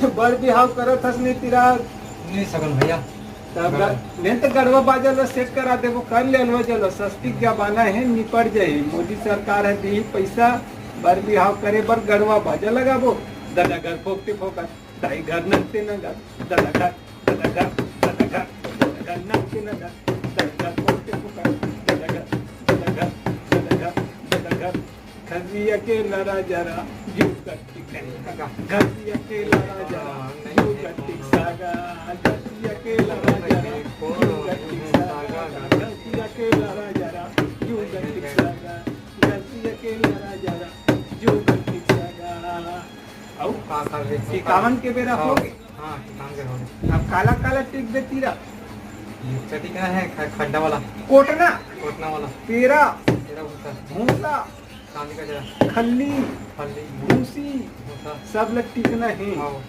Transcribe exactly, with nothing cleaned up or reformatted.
बर बिहाव करत हस नहीं तिरा। नहीं सकन भैया। तब ग-, नहीं तो गड़वा बाजा ला सेट करा देबो, कर ले अलवा जलवा, सस्ती के जमाना है, निपट जाही। मोदी सरकार है, देही पैसा, बर बिहाव करे बर गड़वा बाजा लगाबो। ददा घर फोकते फोकत, दाई घर नंगते नंगत, ददा घर, ददा घर, ददा घर, ददा घर नंगते नंगत, ददा घर फोकते फोकत, ददा घर, ददा घर, ददा घर, ददा घर। घसिया के लरा जरा, जू कट्टी कट्टी। घसिया के लरा जरा, जू कट्टी सागा। घसिया के लरा जरा, जू कट्टी सागा। घसिया के लरा जरा, जू कट्टी सागा। घसिया के लरा जरा, जू कट्टी सागा। अउ का कर रहे? इक्यावन के बेरा हो गे। हाँ, इक्यावन के हो गे। अब काला काला टिक दे तीरा। चटिक ना है, ख-, खड्डा वाला। कोटना। कोटना वाला। पेरा। पेरा भूसा। भूसा। काली का जरा। खल्ली। खल्ली। भूसी। भूसा। सब ल टिकना है। हाँ।